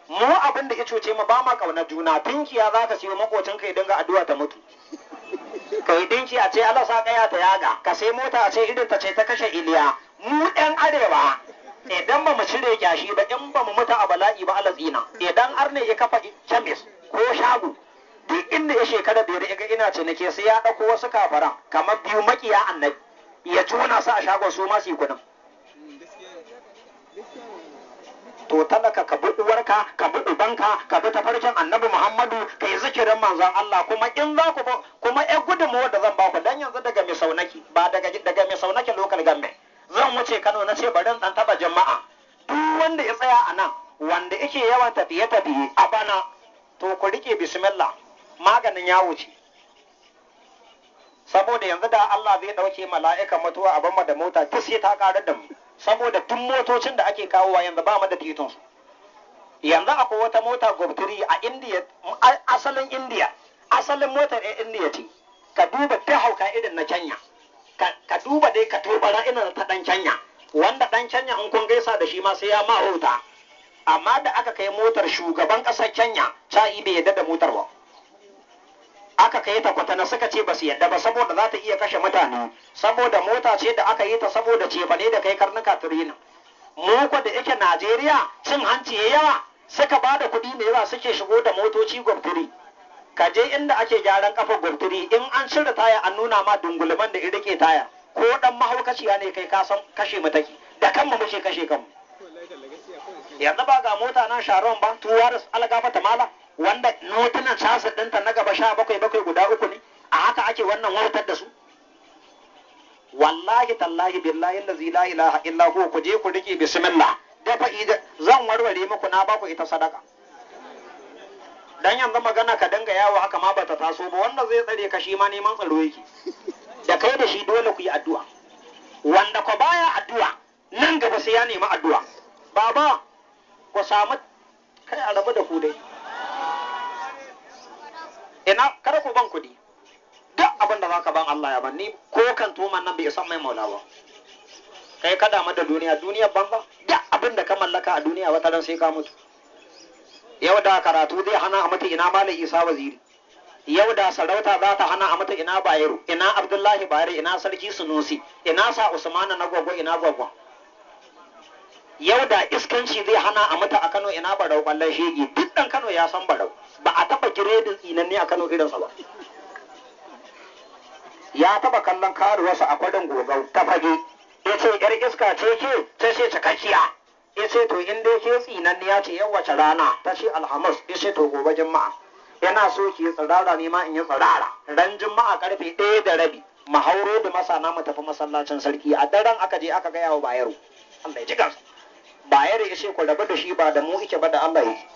S1: Mu abin da ya cuce mu ba ma ƙaunar juna tinkiya za ka siyo makocinka ya dinga addu'a ta mutu. Kai dinki a ce Allah sa kaya ta yaga ka sai mota a ce irin ta ce ta kashe Iliya mu ɗan arewa Idan ba mu cire kyashi ba, in ba mu mutu a bala'i ba, Allah tsina. Idan arne ya kafa kemis ko shago, duk inda ya shekara 5 ya ga ina ciniki, sai ya ɗauko wasu kafaran kamar biyu makiya annabi ya jona su a shagon, su ma su yi kuɗin. To talaka, ka bi uwarka, ka bi ubanka, ka bi tafarkin annabi Muhammadu, ka yi zikirin manzon Allah. Kuma in za ku kuma ƴan gudunmuwar da zan ba ku, dan yanzu daga Misaunaki, ba daga Misaunaki local government zan wuce Kano, na ce bari in dan taba jama'a. Duk wanda ya tsaya a nan, wanda yake yawan tafiye tafiye a bana, to ku rike bismillah, maganin ya wuce. Saboda yanzu da Allah zai dauke mala'ika mutuwa a bamma da mota, duk sai ta karar da mu, saboda tun motocin da ake kawowa yanzu ba mu da titin su. Yanzu akwai wata mota gobtiri a India, asalin India, asalin motar ɗin India ce. Ka duba ta hauka irin na Kenya, ka duba dai ka tobara irin ta dan Kenya, wanda dan Kenya in kun gaisa da shi ma sai ya ma wauta. Amma da aka kai motar, shugaban ƙasar Kenya ca'i bai yadda da motar ba. Aka kai ta kwatana, suka ce ba su yadda ba, saboda za ta iya kashe mutane, saboda mota ce da aka yi ta saboda cefane da kai karnuka tirena. Mu ko da yake Najeriya cin hanci ya yawa, suka ba da kuɗi mai yawa suke shigo da motoci gwamtiri. Ka je inda ake gyaran kafa gwamtiri, in an cire taya an nuna ma dungulman da irike taya, ko dan mahaukaciya ne kai ka san kashe mu take. Da kanmu muke kashe kanmu. Yanzu ba ga mota nan Sharon ba, tuwar algafa ta mala, wanda notunan chassis ɗinta na gaba 17 7 guda 3 ne, a haka ake wannan wautar da su. Wallahi tallahi billahi allazi la ilaha illa huwa, ku je ku rike bismillah, dafa ida zan warware muku, na baku ita sadaka. Dan yanzu magana ka dinga yawo haka ma bata taso ba. Wanda zai tsare ka shi ma neman tsaro yake, da kai da shi dole ku yi addu'a. Wanda ko baya addu'a, nan gaba sai ya nemi addu'a. Baba, ku samu kai a rabu da ku dai. Ina kada ku ban kuɗi, duk abin da zaka ban Allah ya ban ni, ko kan tuman nan bai san mai maula ba. Kai ka damu da duniya, duniyar banza. Duk abin da ka mallaka a duniya, wata ran sai ka mutu. Yau da karatu zai hana a mutu, ina Malam Isa Waziri? Yau da sarauta za ta hana a mutu, ina Bayero? Ina Abdullahi Bayero? Ina Sarki Sunusi? Ina sa Usmana na gwagwa? Ina gwagwa? Yau da iskanci zai hana a mutu a Kano, ina Barau kwallon shege? Duk dan Kano ya san Barau, ba a taba giredin tsinanne a Kano irinsa ba. Ya taba kallon karuwarsa a kwadin gogau ta fage, ya ce, "Yar iska ce ke?" Ta ce, "Cikakkiya." Ya ce, "To in dai ke tsinanniya ce, yau wace rana?" Ta ce, "Alhamis." Ya ce, "To gobe Juma'a yana so ki yi tsirara, ne ma in yi tsirara. Ran Juma'a karfe 1:30 mu hauro da masana mu tafi masallacin sarki." A daren aka je aka gaya wa Bayero, Allah ya ji kansa. Bayero ya ce, "Ku rabu da shi, ba da mu ike ba, da Allah yake."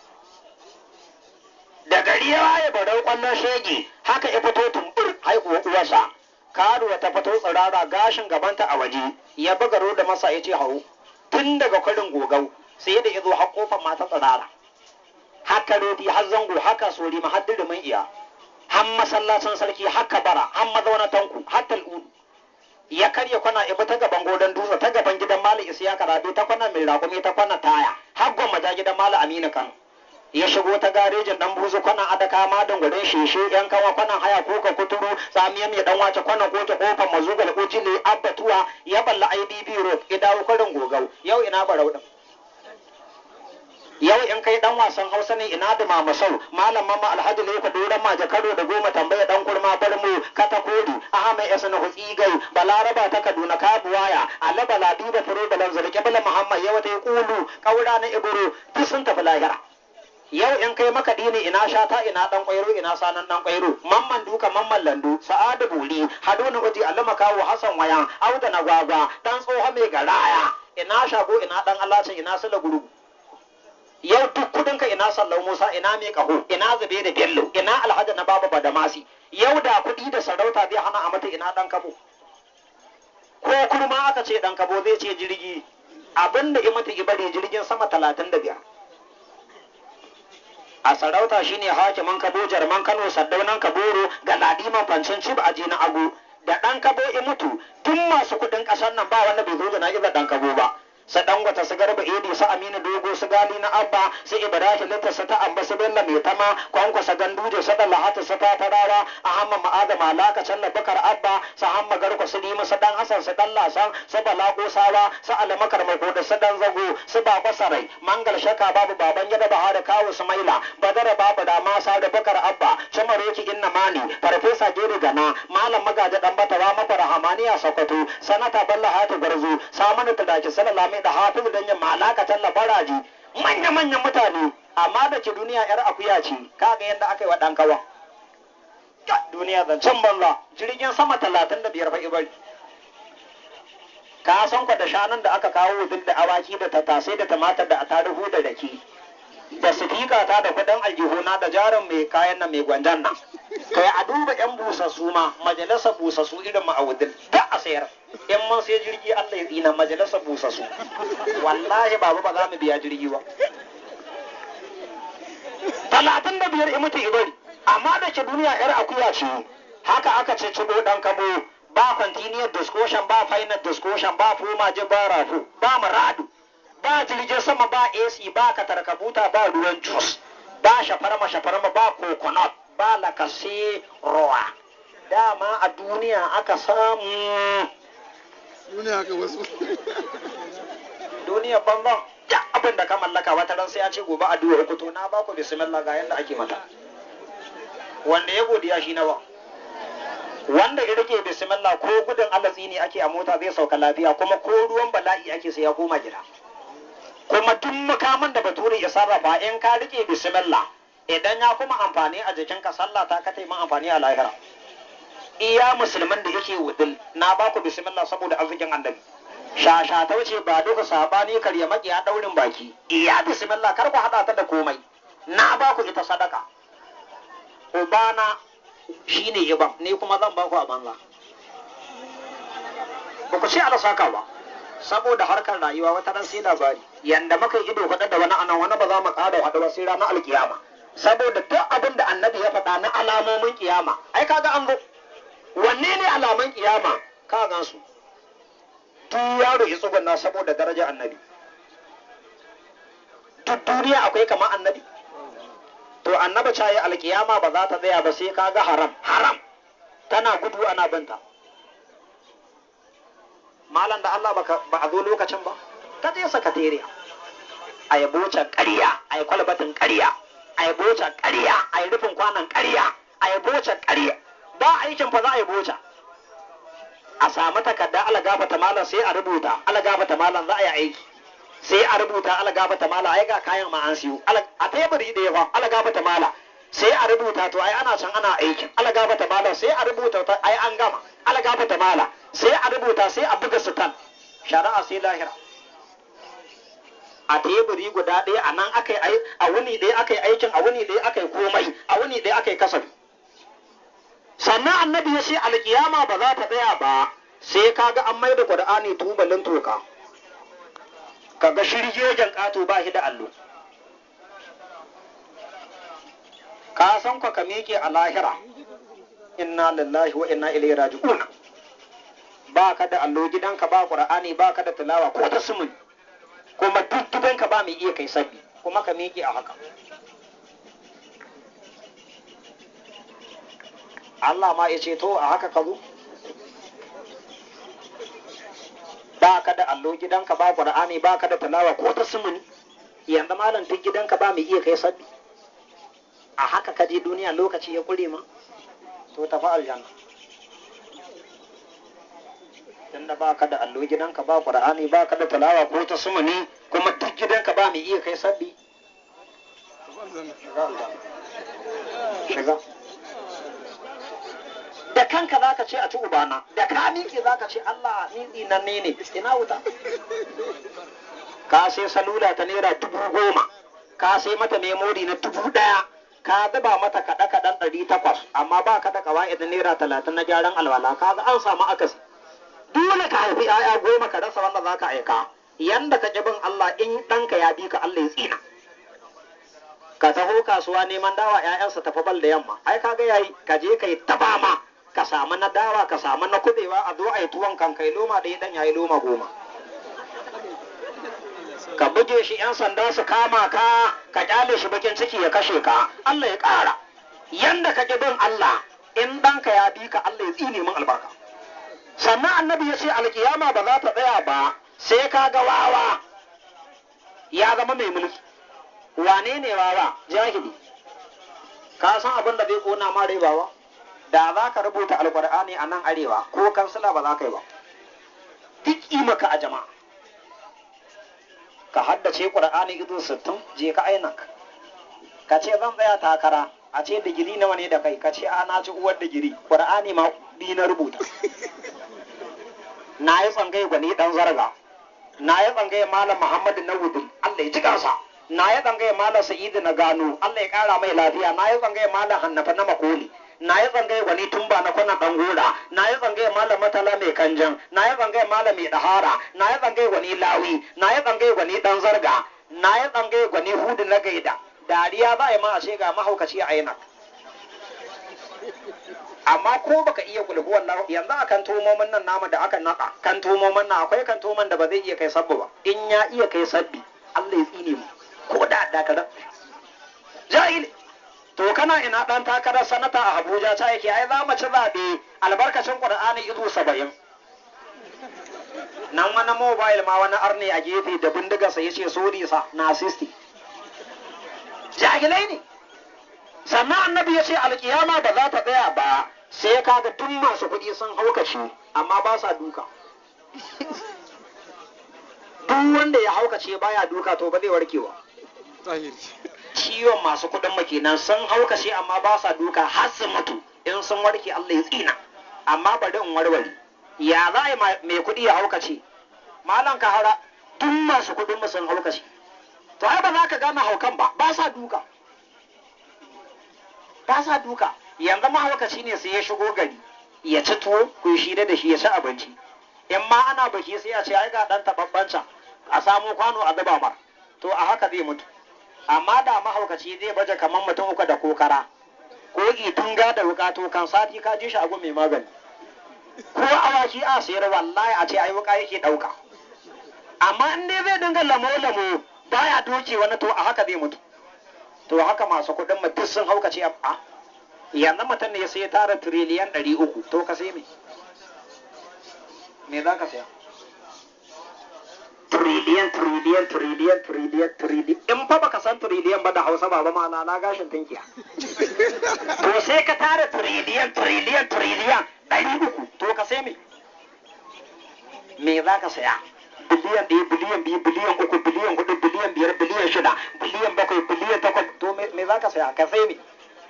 S1: Da gari ya waye, Barau kwallon shege haka ya fito tumbur haihuwa uwarsa. Karuwa ta fito tsirara, gashin gabanta a waje. Ya buga da masa, ya ce, "Hau." Tun daga kwarin gogau sai da ya zo har kofar mata tsirara, haka rodi har zango, haka sori ma, har dirimin iya, har masallacin sarki, haka bara, har mazauna tanku, har tal'udu. Ya karya kwana, ibi ta gaban godon dutse, ta gaban gidan Malam Isiyaka Rabi, ta kwana mai raƙumi, ta kwana taya, har gwamma gidan Malam Aminu Kano. Ya shigo ta garejin dan buzu, kwana adaka, madan gurin sheshe yan kawa, kwanan haya, koka kuturu, tsamiya mai dan wace, kwanan koke, kofar mazugal, ujile, abbatuwa, ya balla IBB road, ya dawo kwarin gogau. Yau ina Barau din? Yau in kai dan wasan Hausa ne, ina da Mamasau, Malam Mama, Alhaji Leko, Doron Maje, Karo da Goma, Tambaya, Dan Kurma, Barmu, Katakori, Ahmed Yasna, Hutsigai, Balaraba ta Kaduna, Kabuwaya, Ali Baladi da Furo Balan Zalke, Bala Muhammad, yau ta Kulu, Kaura na Ibro, duk sun tafi lahira. Yau in kai makaɗi ne, ina Shata? Ina Dan Kwairo? Ina Sanan Dan Kwairo, Mamman Duka, Mamman Landu, Sa'adu Buli, Haduna Uji, Alama Kawo, Hassan Wayan, Auda na Gwagwa, Dan Tsoho mai garaya? Ina Shago? Ina Dan Alacin? Ina Sula Gurugu? Yau duk kudinka, ina Sallau Musa? Ina mai kaho? Ina Zube da Bello? Ina Alhaji na Baba Badamasi? Yau da kuɗi da sarauta zai hana a mata, ina Dan Kabo? Ko kurma aka ce Dan Kabo, zai ce jirgi. Abinda i mata ibari jirgin sama 35. A sarauta shine hakimin Kabo, Jarman Kano, Sardaunan Kaboro, Galadiman Fancin Cib a na Ago. Da Dan Kabo i mutu, tun masu kuɗin ƙasar nan ba wanda bai zo jana'izar Dan Kabo ba. Su Dangwata, su Garba Edi, su Aminu Dogo, su Gali na Abba, su Ibrahim Litta, su ta Amba, su Bello Mai Tama, Kwankwasa, Ganduje, su Dalahatu, su Tatarawa. Kosawa, Ahmad Ma'aza Malaka Challa Bakar Abba, su Hamma Garko, su Lima, su Dan Hassan, su Dan Lasan, su Bala Kosawa, su Almakar Makoda, su Dan Zago, su Baba Sarai, Mangal Shaka Babu Baban Gida Bahari Kawu Sumaila, Badara Babu da Masa da Bakar Abba, Chamaroki Inna Mani, Farfesa Geri Gana, Malam Magaji Dan Batawa Makwa Rahamaniya Sokoto, Sanata Bello Hatu Gwarzo, Samanu Tudaki Salalami da Hafizu Danyen Malaka Talla Baraji, manya-manyan mutane, amma da ke duniya yar akuya ce, kaga yadda aka yi wa ɗan kawan. Duniya zancen banza, jirgin sama 35 fa ibari. Ka san kwa da shanun da aka kawo wudil da awaki da tattasai da tumatir da ataruhu da rake, da sifika ta da kudin aljihuna da jarin mai kayan nan mai gwanjan nan. Kai a duba yan busassu ma, majalisar busassu irin mu a wudil, da a sayar. In mun sai jirgi Allah ya tsina majalisar busassu. Wallahi babu ba za mu biya jirgi ba. 35 in mutu ibari, amma da ke duniya yar akuya ce, haka aka ce cibo dan kabo, ba continuous discussion, ba final discussion, ba foma ji ba rafu, ba muradu, ba jirgin sama, ba AC, ba katarkabuta, ba ruwan juice, ba shafarma shafarma, ba coconut, ba lakasi ruwa. Dama a duniya aka samu.
S2: Duniya aka wasu.
S1: Duniya banban, ya abin da ka mallaka wata ran sai an ce gobe a duwa uku, to na baku bismillah ga yanda ake mata. Wanda ya godiya shi na ba. Wanda ya rike bismillah ko gudun Allah tsini ake a mota zai sauka lafiya, kuma ko ruwan bala'i ake sai ya koma gida. Kuma duk makaman da bature ya sarrafa in ka rike bismillah idan ya kuma amfani a jikinka sallah ta ka taimaka amfani a lahira. Iya musulman da yake wudil na baku bismillah saboda arzikin annabi. Shasha ta wuce ba duka sabani karya makiya daurin baki. Iya bismillah kar ku hada ta da komai. Na baku ita sadaka. Ubana shine iban, ni kuma zan baku a banza. Ba ku ce ala saka ba. Saboda harkar rayuwa wata ran sai labari. Yanda muka yi ido faɗa da wani anan wani ba za mu ƙara haɗu ba sai ranar alkiyama. Saboda duk abin da annabi ya faɗa na alamomin kiyama, ai kaga an zo. Wanne ne alaman kiyama? Ka gan su. Duk yaro ya tsugunna saboda darajar annabi. Duk duniya akwai kamar annabi. To annabi cayi alkiyama ba za ta tsaya ba sai kaga haram. Haram tana gudu ana binta. Malam da Allah ba a zo lokacin ba, ka je sakatariya. A yi bocan ƙarya, a yi kwalbatin ƙarya, a yi bocan ƙarya, a yi rufin kwanan ƙarya, a yi bocan ƙarya. Ba aikin fa za a yi boca. A samu takarda ala gafata malam sai a rubuta, ala gafata malam za a yi aiki. Sai a rubuta ala gafata malam ai ga kayan ma an siyo. A teburi ɗaya fa ala gafata malam. Sai a rubuta to ai ana can ana aikin. Ala gafata malam sai a rubuta ai an gama. Ala gafata malam. Sai a rubuta sai a buga sitan. Shari'a sai lahira. A teburi guda ɗaya a nan aka yi a wuni ɗaya aka yi aikin, a wuni ɗaya aka yi komai, a wuni ɗaya aka yi kasafi. Sannan annabi ya ce alkiyama ba za ta tsaya ba sai kaga an maida Qur'ani tubalin toka. Kaga shirgegen ƙato ba shi da allo. Ka san ka ka miƙe a lahira. Inna lillahi wa inna ilaihi raji'un. Ba ka da allo gidanka ba Qur'ani ba ka da tilawa ko ta sumun. Kuma duk gidanka ba mai iya kai sabbi kuma ka miƙe a haka. Allah ma ya ce to a haka ka zo. Ba ka da allo gidanka ba Qur'ani ba ka da tilawa ko ta sumuni. Yanzu malam duk gidanka ba mai iya kai sabbi. A haka ka je duniya lokaci ya kure ma to tafi aljanna. Tunda ba ka da allo gidanka ba Qur'ani ba ka da tilawa ko ta sumuni kuma duk gidanka ba mai iya kai sabbi. Shiga. Da kanka za ka ce a ci ubana, da ka miƙe za ka ce Allah ni tsinanne ne, ina wuta. Ka sai salula ta naira 10,000, ka sai mata memori na 1,000, ka zuba mata kaɗe-kaɗen 800, amma ba ka da kawai da naira 30 na gyaran alwala, ka ga an samu akasi. Dole ka haifi 'ya'ya 10 ka rasa wanda za ka aika, yanda ka ƙi bin Allah in ɗanka ya bi ka Allah ya tsina. Ka taho kasuwa neman dawa 'ya'yansa tafi bal da yamma, ai ka ga yayi, ka je ka yi ta fama. Ka samu na dawa, ka samu na kubewa, a zo a yi tuwon kan kai loma ɗaya ɗan yayi loma 10. Ka buge shi 'yan sanda su kama ka, ka kyale shi bakin ciki ya kashe ka, Allah ya ƙara. Yanda ka ƙi bin Allah, In ɗanka ya bi ka, Allah ya tsine min albarka. Sannan annabi ya ce alkiyama ba za ta tsaya ba sai ka ga wawa ya zama mai mulki. Wane ne wawa? Jahili. Ka san abin da zai kona ma rai bawa? Da za ka rubuta alkur'ani a nan arewa, ko kansila ba za ka yi ba. Duk maka a jama'a. Ka haddace qur'ani ido 60, je ka ainak ka ce zan tsaya takara, a ce digiri nawa ne da kai, ka ce a na ci uwar digiri, qur'ani ma bi na rubuta. Na yi tsangaye gwani dan zarga, na yi tsangaye malam Muhammadu na Wudil, Allah ya ji kansa, na yi tsangaye malam Sa'idu na Gano, Allah ya kara mai lafiya, na yi tsangaye malam Hannafa na Makoli, na yi tsangaye gwani tumba na kwanan dan gora, na yi tsangaye malam Matala mai kanjan, na yi tsangaye malam mai dahara, na yi tsangaye gwani Lawi, na yi tsangaye gwani dan zarga, na yi tsangaye gwani Hudu na Gaida. Dariya za a yi ma a ce ga mahaukaci a yanak. Amma ko baka iya kulhu wallahu, yanzu a kan tumomin nan namu da aka naka kan tumomin nan, akwai kan tumomin da ba zai iya kai sabbi ba. In ya iya kai sabbi, Allah ya tsine mu ko da dakarar jahili. To kana ina dan takarar sanata a Abuja, ta yake ai za mu ci zabe albarkacin Qur'ani izu 70. Nan wani mobile ma wani arne a gefe da bindiga sai yace sori sa na 60. Jahilai ne. Sannan annabi ya ce alkiyama ba za ta tsaya ba sai kaga duk masu kuɗi sun haukace amma ba sa duka. Duk wanda ya haukace baya duka, to ba zai warkewa.
S2: Zahiri.
S1: Ciwon masu kuɗin mu kenan, sun haukace amma ba sa duka har su mutu. In sun warke, Allah ya tsina. Amma bari in warware. Ya za a yi mai kuɗi ya haukace? Malam ka hara duk masu kuɗin mu sun haukace, to ai ba za ka gane haukan ba, ba sa duka, ba sa duka. Yanzu mahaukaci ne sai ya shigo gari ya ci tuwo, ku yi shida da shi, ya ci abinci. In ma ana biki sai a ce ai ga dan tababban can, a samo kwano a zuba mar. To a haka zai mutu. Amma da mahaukaci zai baje kamar mutum uku da kokara ko itunga da wuka, to kan sati ka ji shi a gun mai magani. Ko awaki a sayar, wallahi a ce ai wuka yake dauka. Amma in dai zai dinga lamo lamo baya doke wani, to a haka zai mutu. To haka masu kuɗin mu duk sun haukace. A yanzu mutum ne sai ya tara 300 tiriliyan, to ka sai me? Me za ka saya? Tiriliyan, tiriliyan, tiriliyan, tiriliyan, tiriliyan. In fa baka san tiriliyan ba da Hausa, baba ma na gashin tinkiya. To sai ka tara 300 tiriliyan tiriliyan tiriliyan 300, to ka sai me? Me za ka saya? 1 biliyan, 2 biliyan, 3 biliyan, 4 biliyan, 5 biliyan, 6 biliyan, 7 biliyan, 8 biliyan. To me za ka saya? Ka sai me?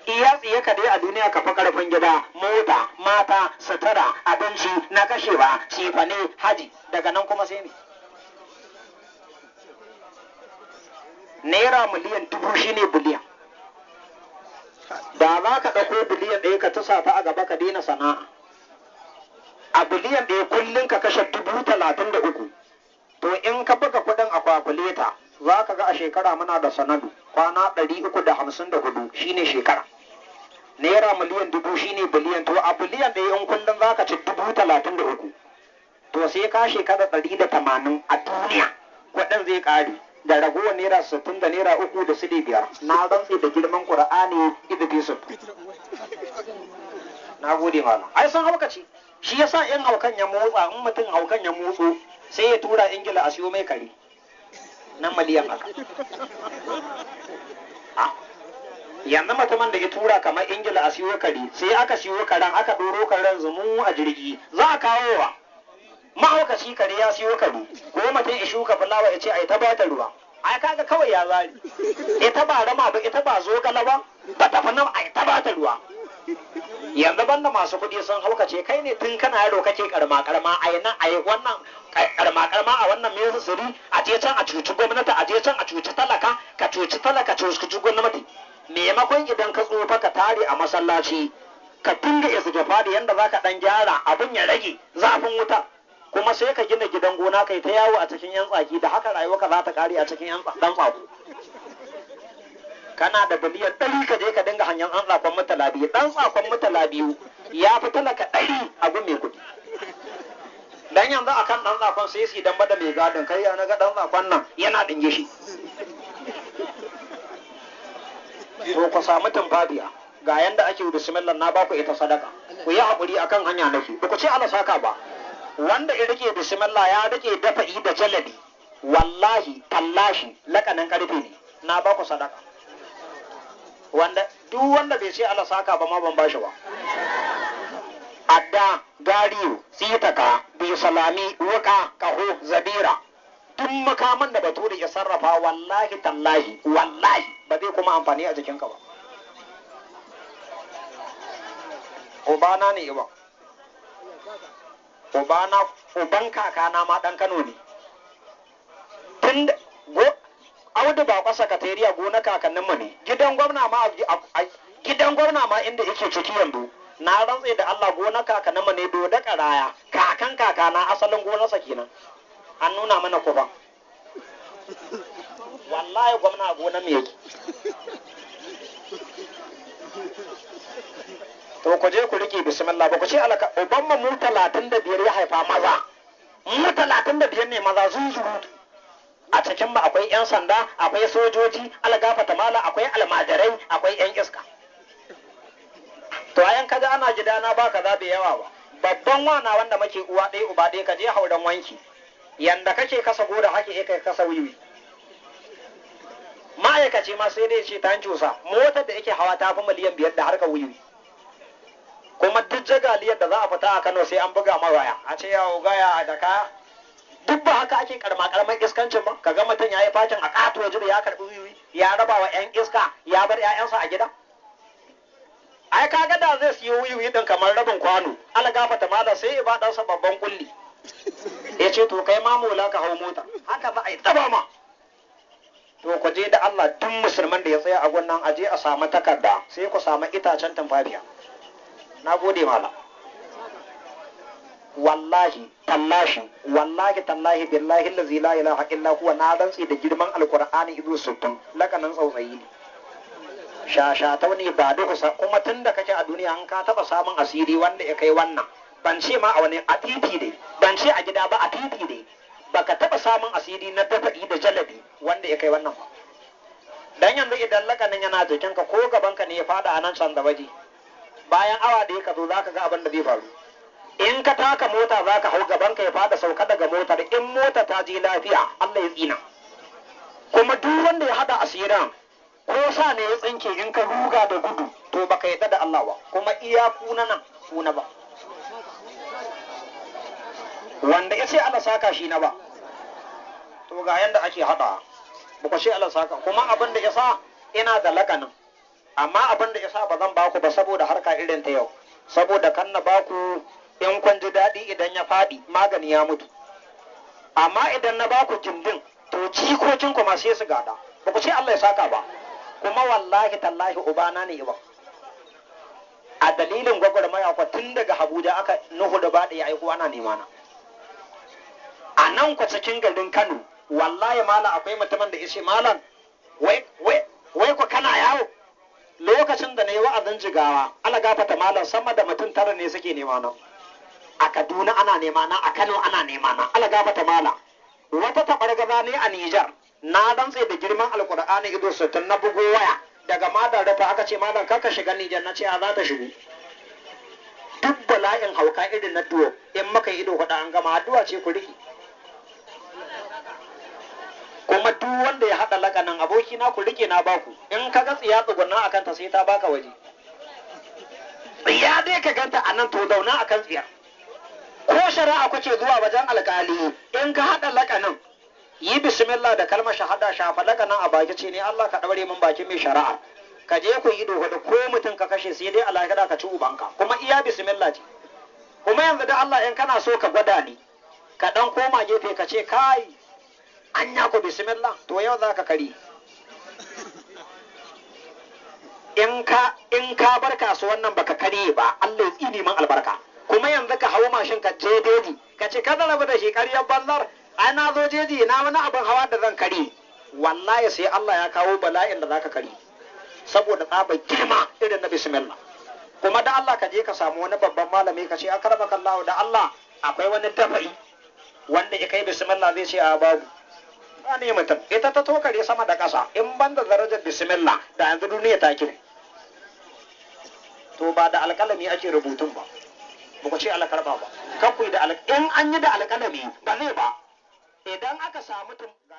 S1: Iya tsiye ka dai a duniya ka fi karfin gida, mota, mata, sutura, abinci na kashewa, cefane, haji. Daga nan kuma sai me? Naira 1000 miliyan shine biliyan. Da za ka ɗauko 1 biliyan ka tusa ta a gaba, ka daina sana'a, a 1 biliyan kullum ka kashe 33,000, to in ka buga kuɗin a kwakuleta za ka ga a shekara muna da sanadu kwana 354 shine shekara. Naira 1000 miliyan shine biliyan. To a 1 biliyan in kullum za ka ci 33,000, to sai ka shekara 180 a duniya kuɗin zai ƙare da ragowar naira 60 da naira 3 da sile 5. Na rantse da girman Qur'ani izifi 60. Na gode malam. Ai sun haukace, shi yasa in haukan ya motsa, in mutum haukan ya motso, sai ya tura Ingila a siyo mai kare na miliyan haka. Yanzu mutumin da ya tura kamar Ingila a siyo kare, sai aka siyo karen, aka ɗoro karen zumu a jirgi za a kawo wa mahaukaci kare, ya siyo kare. Ko mutum ya shuka fulawa ya ce ai ta bata ruwa, ai kaga kawai ya zari. Ita ba rama ba, ita ba zogala ba, ba tafi nan, ai ta bata ruwa. Yanzu banda masu kuɗi sun haukace, kai ne tun kana yaro kake karma karma, ai nan ai wannan karma karma, a wannan ministry, a je can a cuci gwamnati, a je can a cuci talaka, ka cuci talaka, cuci gwamnati. Maimakon idan ka tsufa ka tare a masallaci ka dinga istighfari yanda zaka dan gyara abin ya rage zafin wuta, kuma sai ka gina gidan gona kai ta yawo a cikin yan tsaki, da haka rayuwarka za ta kare a cikin yan dan tsako. Kana da 100 biliyan ka je ka dinga hanyar ɗan tsakon mutala 2. Ɗan tsakon mutala 2 ya fi talaka 100 a gun mai kuɗi. Dan yanzu akan ɗan tsakon sai su dan bada mai gadin kai, ya naga ɗan tsakon nan yana dinge shi. To ku samu tumfafiya. Ga yanda ake bismillah na baku ita sadaka. Ku yi hakuri akan hanya nake. Ba ku ce Allah saka ba. Wanda ya rike bismillah ya rike dafa'i da jalabi. Wallahi tallashi lakanin karfe ne. Na baku sadaka. Wanda duk wanda bai ce Allah saka ba ma ban bashi ba. Adda, gariyo, tsitaka, bi salami, wuka, kaho, zabira. Duk makaman da bature ya sarrafa wallahi tallahi wallahi ba zai kuma amfani a jikinka ba. Ubana ne iba. Ubana uban kakana ma dan Kano ne. Tun go Audu Bako sakatariya gona kakanninmu ne. Gidan gwamna ma gidan gwamna ma inda yake ciki yanzu. Na rantse da Allah gona kakanninmu ne do da karaya. Kakan kakana asalin gonarsa kenan. An nuna mana kuban. Wallahi gwamna gona me yake. To ku je ku rike bismillah ba ku ce alaka uban mu 35 ya haifa maza. Mu 35 ne maza zunzurutu. A cikin mu akwai yan sanda, akwai sojoji, algafata mala, akwai almajirai, akwai yan iska. To ayan kaga ana gidana ba kaza bai yawa ba. Babban wana wanda muke uwa ɗaya uba ɗaya ka je hauren wanki. Yanda kake kasa gora hake kai kasa wiwi. Ma'aikaci ma sai dai ce ta cusa motar da yake hawa ta fi miliyan 5 da harkar wiwi. Kuma duk jagaliyar da za a fita a Kano sai an buga mawaya a ce yawo gaya da kaya. Duk ba haka ake karma karman iskancin ba. Kaga mutum ya yi fakin a katuwa jibi ya karbi wiwi ya raba wa yan iska ya bar 'ya'yansa a gida. Ai kaga da zai siyo wiwi din kamar rabin kwano ala gafata malam sai ya ba ɗansa babban kulli. Ya ce to kai ma mola ka hau mota haka za a yi taba ma. To ku je da Allah duk musulman da ya tsaya a gwannan aje a samu takarda sai ku samu itacen tumfafiya. Na gode malam. Wallahi tallahi wallahi tallahi billahi allazi la ilaha illa huwa na rantsi da girman alqur'ani izu 60 lakanin tsautsayi ne. Shashatau ne ba duka kuma tun da kake a duniya an ka taba samun asiri wanda ya kai wannan. Ban ce ma a wani a titi dai, ban ce a gida ba a titi dai, baka taba samun asiri na dafa'i da jalabi wanda ya kai wannan ba. Dan yanzu idan lakanin yana jikinka ko gabanka ne ya fada a nan can da waje, bayan awa da ka zo zaka ga abin da zai faru. In ka taka mota zaka hau gabanka ya fada sauka daga motar, in mota ta je lafiya Allah ya tsina. Kuma duk wanda ya hada asirin ko sa ne ya tsinke in ka ruga da gudu to baka yadda da Allah ba, kuma iya kuna nan kuna ba. Wanda ya ce Allah saka shi na ba. To ga yanda ake hada ba ku ce Allah saka. Kuma abin da ya sa ina da lakanin, amma abin da ya sa ba zan baku ba saboda harka irin ta yau, saboda kan na baku in kun ji daɗi idan ya faɗi magani ya mutu. Amma idan na baku gindin to jikokin ku ma sai su gada. Ba ku ce Allah ya saka ba. Kuma wallahi tallahi ubana ne iba. A dalilin gwagwarmaya kwa tun daga Abuja aka Nuhu da Baɗi ya aiko ana nema na. A nan kwa cikin garin Kano wallahi malam akwai mutumin da yace malam wai wai wai ku kana yawo. Lokacin da na yi wa'azin Jigawa ala gafata malam sama da mutum 9 ne suke nema na. A Kaduna ana nema na, a Kano ana nema na, ala gafata malam. Wata tabargaza ne a Nijar, na rantse da girman Alkur'ani ido 60 na bugo waya daga madar rufa aka ce malam kaka shiga Nijar, na ce a za ta shigo. Duk bala'in hauka irin na duwo in maka ido huɗu an gama addu'a ce ku riki. Kuma duk wanda ya haɗa lakanin aboki na ku rike na baku, in ka ga tsiya tsugunna a kanta sai ta baka waje. Tsiya dai ka ganta a nan to zauna a kan tsiya. Ko shari'a kuke zuwa wajen alkali in ka haɗa lakanin yi bismillah da kalmar shahada shafa lakanin a baki ce ne Allah ka ɗaure min bakin mai shari'a. Ka je ku yi ido huɗu ko mutum ka kashe sai dai alakira ka ci ubanka, kuma iya bismillah ce. Kuma yanzu da Allah in kana so ka gwada ni ka ɗan koma gefe ka ce kai anya ku bismillah to yau za ka kari. In ka bar kasuwan nan baka kare ba Allah ya tsine min albarka. Kuma yanzu ka hau mashin ka je jeji ka ce kada rabu da shi ƙaryar banzar, ai na zo jeji na wani abin hawa da zan kare. Wallahi sai Allah ya kawo bala'in da zaka kare saboda tsabar girma irin na bismillah. Kuma da Allah ka je ka samu wani babban malami ka ce akramaka Allah da Allah akwai wani dafa'i wanda ya kai bismillah zai ce a babu. Ba ne mutum ita ta tokare sama da ƙasa in ban da darajar bismillah da yanzu duniya ta kire. To ba da alƙalami ake rubutun ba. Ba ku ce Allah karba ba. Kan ku yi da in an yi da alƙalami ba zai ba. Idan aka samu tun ga